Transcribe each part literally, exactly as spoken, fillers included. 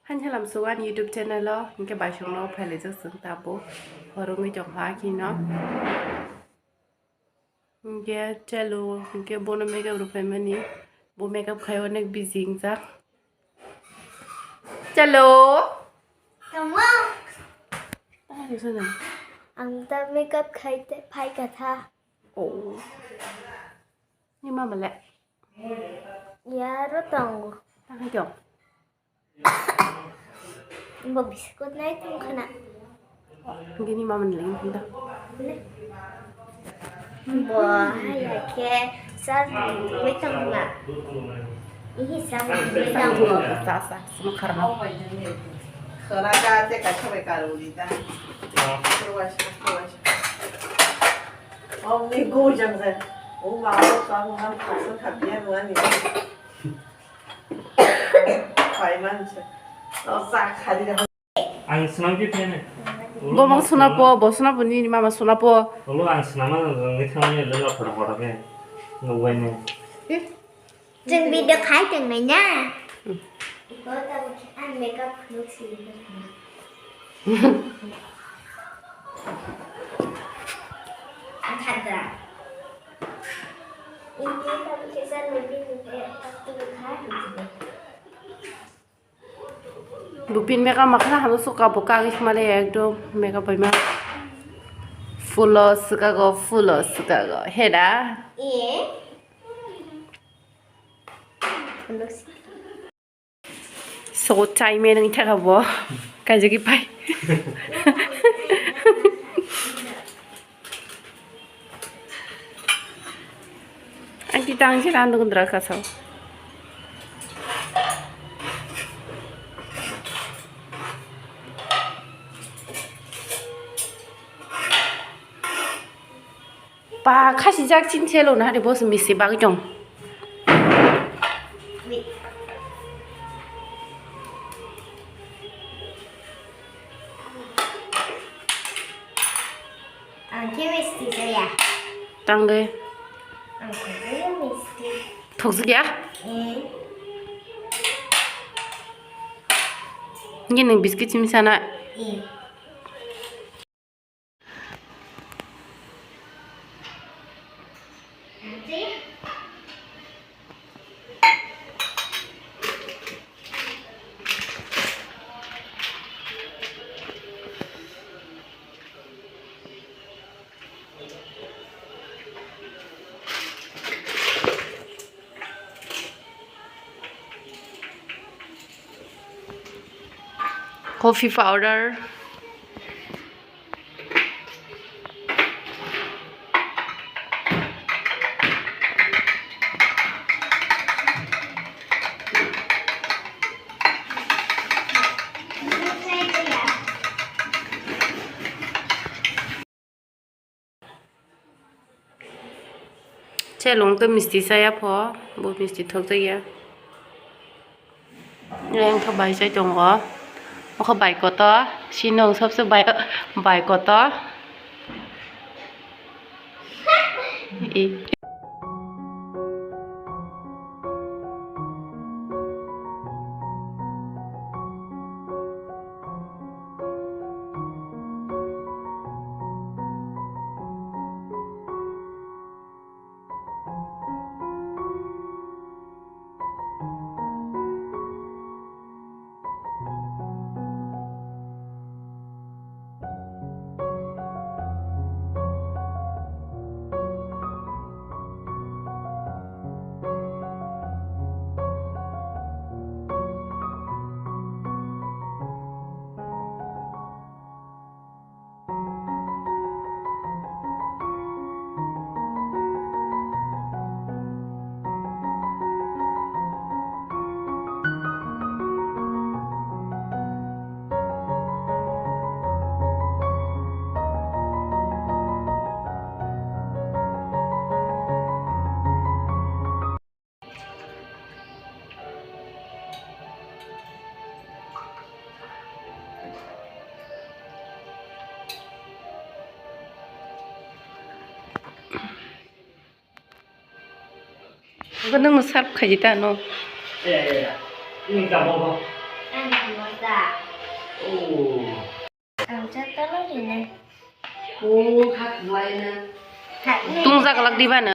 Haini halam sugan YouTube channel o, hinkhe baisongno phailaijak chwng tabuk. Phorongwi tongkha khino. Hinkhe chalo, hinkhe bono makeup rw phaimani. Bo makeup khai onek busy wngjak. Chalo. Tamo. Tamo sana. Ang ta makeup khai te phai katha. Oh. Ni mama le? Yaro tongo. Tang hai tong. Bo biscuit nai tong khana. Gini mama ni lagi pinta. Bo haya ke sar ni tong ba. Ihi sar ni tong. Sa sa, semua karena. Khana ka te ka chobe karuli ta. Kruas, kruas. Om ni go jang zai. O ma o sa mo han khasa khabiya mo ani. Pai man se. O sa khali da. Ang swnam khe phene. Bo mang suna po, bo suna po, nini mama suna po. Olo ang swnam ma nang ni thang ni le la phara phara khe. No wai ne. Chwng video khai tongmai na. Iko tabuk khe ang makeup look sini. Ang khadra. Ini tabuk khe sa nungni nungni tabuk khai. Bupin makeup makhana hamo suka bo kagwi khmale ekdom makeup bai ma. Fulo suka go, fulo suka go. Heda. Iye. Fulo suka. So chai me nang thaka bo. Kaijagi pai. Ang kita ang sila andung dra kasau. Pa khasi jak chin chelo na hari boss misti bagwi tong. Ang khe misti saya. Tangge. Ang khe misti. Thokjak ya? Eh. Ngi nang biscuit chim sana. Eh. Coffee powder. Chelong to misti saya pho, bo misti thok jaya. Leng kha bai chai tongo. Okha bai kotor, sino sabse bai, bai kotor. I. Obo nwngno serve khaidi ta no? Tungsa kalak di bana.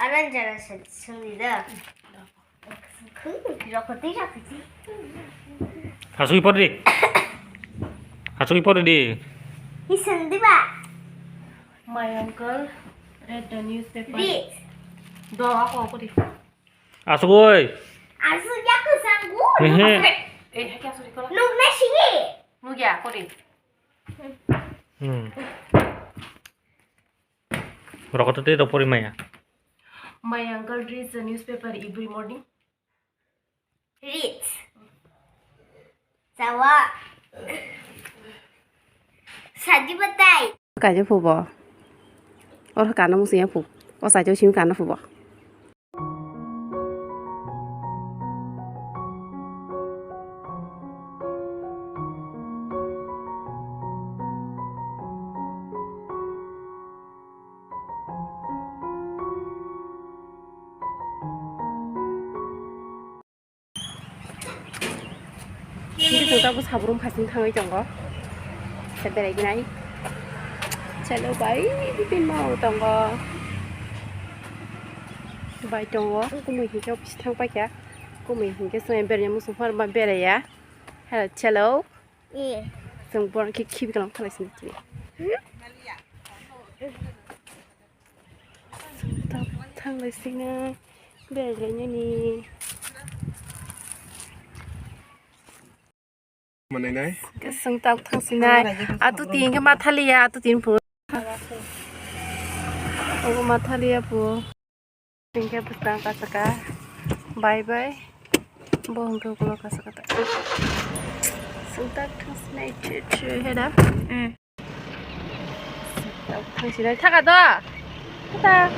Aran jara sendiri dah. Hasui por di. Hasui por di. Hisan di ba? My uncle read the newspaper. Read. Do ako ako di. Asuk oi. Asuk ya ko sanggu. Hehe. Eh, eh, kya suri kola? Nuk na sini. Nuk ya ako di. Hmm. Rokoto te ropori maya. My uncle reads the newspaper every morning. Reads. Sawa. Saji batai. Kaje phubo. Or kana musuya phu. O sajo sim kana phubo. Hingke chwng tabuk sabrung phasing thangwi tongo. Kisa berai gnai. Chalo bai, bini mao tongo. Bai tongo. Kumui hingke office thang paikha. Kumui hingke chwng beraiya muchung phar ma beraiya. Hello, chalo. Eh. Chwng borok khe khibi kalam khalai sini chini. Thang lai sini. Berai lai nini. Manai nai. Keseng tak thang sinai. Atu tin ke mathaliya, atu tin phu. Ogo mathaliya phu. Hingke bwsang kasaka. Bye bye. Bo hingke ukulok kasaka ta. Sengtak thang sinai chu chu heda. Mm. Sengtak thang sinai thaka do. Thaka.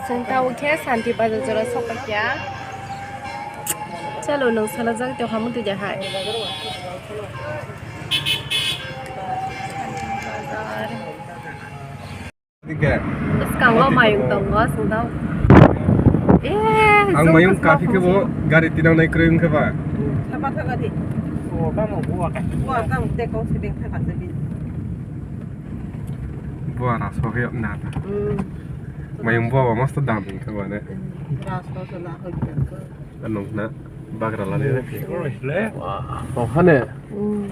Chwng tabuk khe Santi Bazar jora sokphaikha. Chalo, nwng salajak tei ohamung twi de hai. Bwskango mayung tongo, chwng tabuk. Eh, ang mayung kaphikhe bo gari tinangnai kwrwi wngkha ba? Buara sokhe na ta. Hmm. Mayung buwa masta dam wngkha ba ne. Anong na bagra lani ne. Wah, tongkhane. Hmm.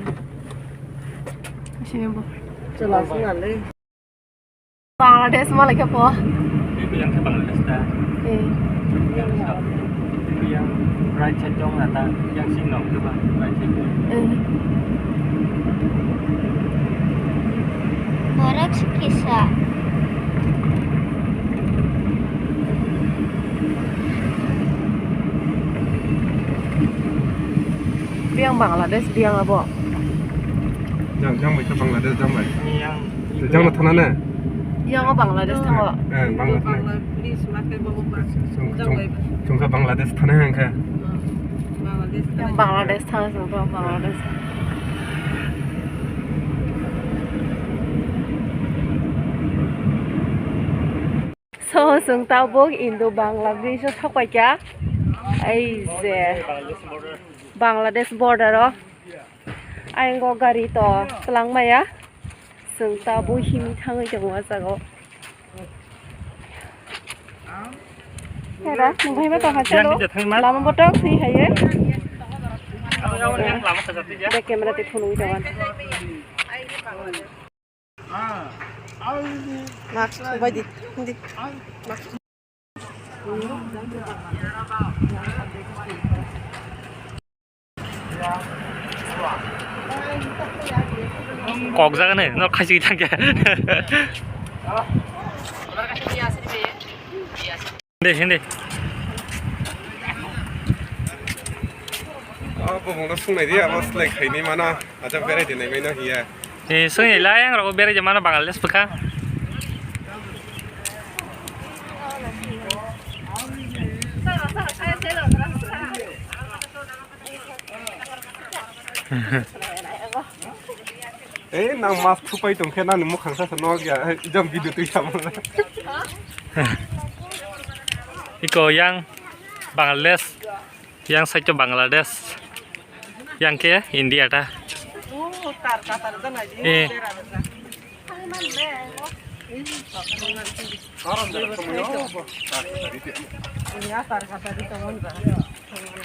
Sini bo. Chwla swnga le. Bangladesh ma lai khe po. Yang khe Bangladesh ta. Eh. Yang sa. Yang right side jong na ta. Yang sing nong khe ba right side. Eh. Borok sikisa. Biyang Bangladesh, biyang abo. Jang, jang bai khe Bangladesh, jang bai. Yang, Jang no thana na? Yang o Bangladesh thango. Eh, Bangla thana. Bangla, please, ma khe bobo ba. Chung, Jang chung, bai ba. Chung kha Bangladesh thana hang kha. Hmm. Bangladesh thana. Yang Bangladesh thana, chung kha Bangladesh. So, chwng tabuk Indo Bangla bridge o thok paikha. Ei je Bangladesh border o. Ayang o gari to twlang maya. Chwng tabuk himwi thangwi tongo o jaga o. Hera, nung bai ma tong ha chalo. Lama bo tong si haye. Be camera te phunugwi tongo. Mask bai di, di. Kok jaga ne, no khaisi thangya. Hindi, hindi. Oh, bumung no sungnai di, abo selai khaini mano, acha berai di nai mai no hiya. Eh, sungni lai ang rok berai di mano Bangladesh bwkha. Eh, nang mas thupai tong khe nang ni mukhang sa sa nok ya, eh, jam video twi sa mo. Iko yang Bangladesh, yang side to Bangladesh, yang ke India ta. Oh, tar ka tar da na ji. Eh.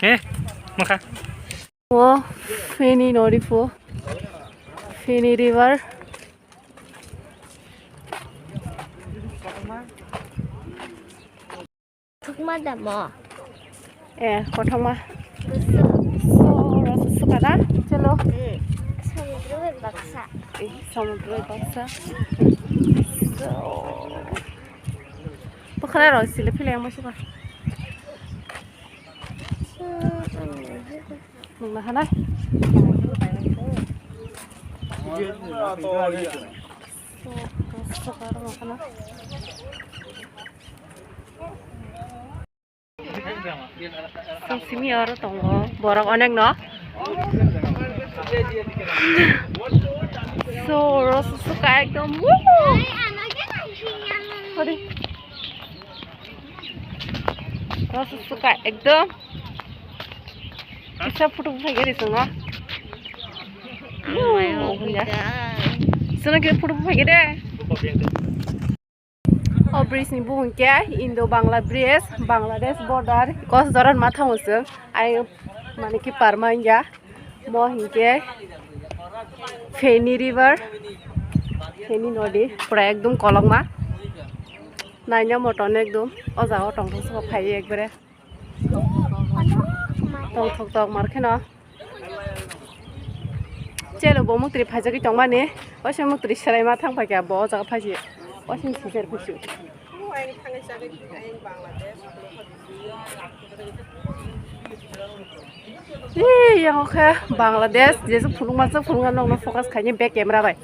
Eh, maka. O Feni nori pho. Feni river. Thukma damo. Eh, kothoma. Gusu. So, rasa suka da? Chalo. Hmm. Samudra bai baksa. Eh, samudra bai baksa. So. Pokhara rok sile phile yang masuk. Nung na hanai. So, so, so, so, so, so, so, so, so, simi oro tongo borok onek no. So, oro suka ekdom. Hori. Oro suka ekdom. Kisa photo buphai gari chwng no. Sino ke photo buphai gari. O bridge ni bumung khe Indo Bangla bridge, Bangladesh border, kos joran ma thango chwng. Ai mane ki parma wngya. Mo hinkhe Feni river, Feni nodi, pura ekdom kolokma. Naina moton ekdom o jaga o tongthok phai ekbare. Tongthok tongmar kheno. Chelo bo muktri phaijagwi tongmani. Oise muktri selaima thang paikha bo o jaga phaisi. Oise sijar phaisi. Ee, yang khe Bangladesh, jesu phunukma se phunukma nokno focus khaini back camera bai.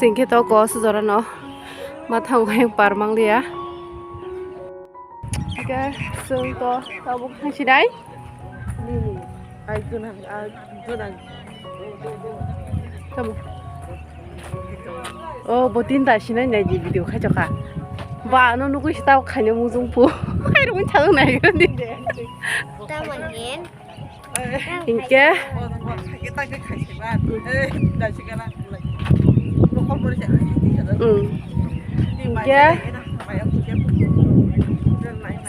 Singkhe to kos jorano Mathang hai par mangliya. Hingke chwng to tabuk thangsinai. Nini, ai gwnang, ai gwnang. Tamo. O, bo tinta sinai nai di video khai choka. Ba, ano nugui si tao khaina mujung pu. Hai rung chang nai gani. Tamo ngen. Hingke. Mm. Hingke.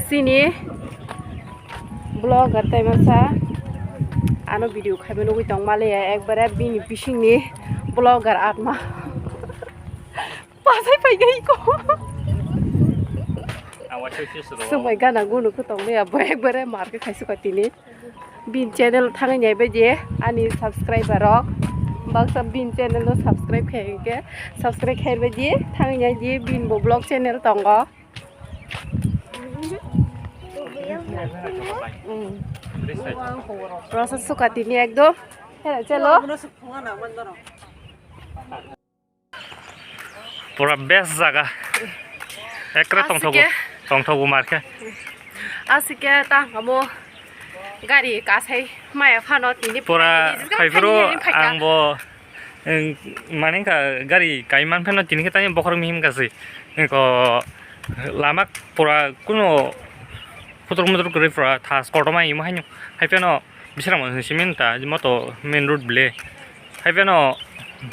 Sini. Vlogger tei masa ano video khaibo nugui tong male ya, ekbare bini bisingni vlogger atma. Pasai pai gai ko. Swmai gana gunu ko tong ya, bo ekbare mar ke khaisu ka tini. Bin channel thangwi nai bai di ani subscriber rok. Baksa bin channel no subscribe khai ke, subscribe khai bai di, thangwi nai di bin bo vlog channel tongo. Rasa suka tini ekdom. Hera chelo. Pura best jaga. Ekre tongthogo, asike. Tongthogo marke. Asike ta amo gari kasai maya phano tini pura phaini, phaifuru phai, phai, phai, phai, ang bo Ang mane wngkha gari kai man phano tini khe tani bokhorok mihim kasi. Ko lama pura kuno phutur mutur kwrwi pura thas kotorma imo haino. Hai phano bisramo simi ta moto main road ble. Hai phano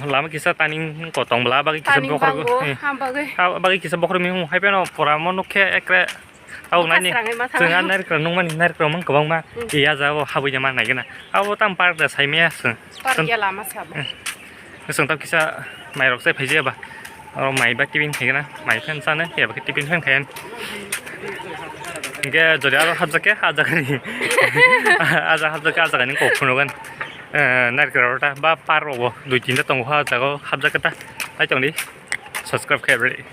lama kisa turning ko tong bla bagwi kisa turning bokhorok, bango, eh, ham bagwi. Ha bagwi kisa bokhorok mihim hai phano pura mo nukhe ekre. Abo nani, chwng a narikra nukmani, narikra mang kwbangma. Mm. Iya jagao habwi ya ma naigwna. Abo tam park da saimaya chwng. Park ya lama sabo. Eh. Chwng tam kisa mairok chai phaijaya ba. Oro mai ba tiffin khaigwna, mai phan chana, ya ba khe tiffin phan khaiyan. Hingke jodi aro hapjak khe, ah jagani. Ah jaga hapjak khe, ah jagani kok phunugan. Eh, narikra rota ba park rogo dui tinta tongo, ah jagao hapjak khe ta. Tai tongdi. Subscribe khe ready.